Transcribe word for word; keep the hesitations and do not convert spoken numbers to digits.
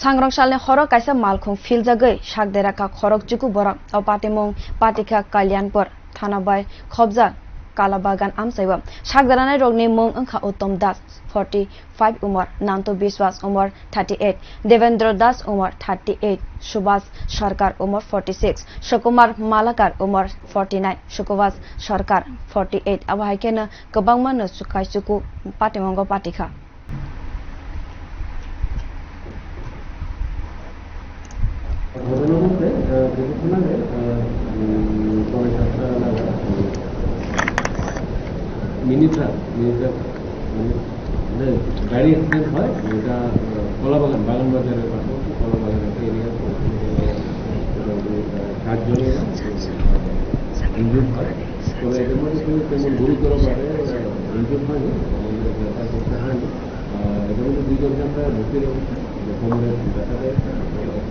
Sangrong salni horo kaisa malkhung philjagwi sakderakha khorok chuku borok. O patimung patikha Kalyanpur thana bai khobjak Kalabagan amchaibo. Sakderanai rokni mung wngkha Uttom Das, forty five umor, Nanto Biswas umor thirty eight, Devendra Das umor thirty eight, Subhas Sarkar umor forty six, Sukumar Malakar umor forty nine, Sukubas Sarkar forty eight. Abo hai kheno kwbangma no chukai chuku patimungo patikha. ঘটনা বলতে, আহ, কিছুক্ষণ আগে, আহ, উম, পরে সাতটা নাগাদ, উম, মিনিটরা, মিনিটরা, মানে, মানে, গাড়ি অ্যাক্সিডেন্ট হয়, এটা, আহ, কলাবাগান, বাগান বাজারের পাশাপাশি কলাবাগান একটা এরিয়া আছে, ওখানে, আহ, মোটামুটি, আহ, সাতজনই না, আহ, ইনজুর্ড হয়। তবে এদের মধ্যে কেউ তেমন গুরুতরভাবে, আহ, ইনজুর্ড হয়নি, আমাদের গ্রেপ্তার করতে হয়নি। আহ, এদের মধ্যে দুইজনকে আমরা ভর্তি রেখেছি, যে কোমরে ব্যথা পেয়েছে।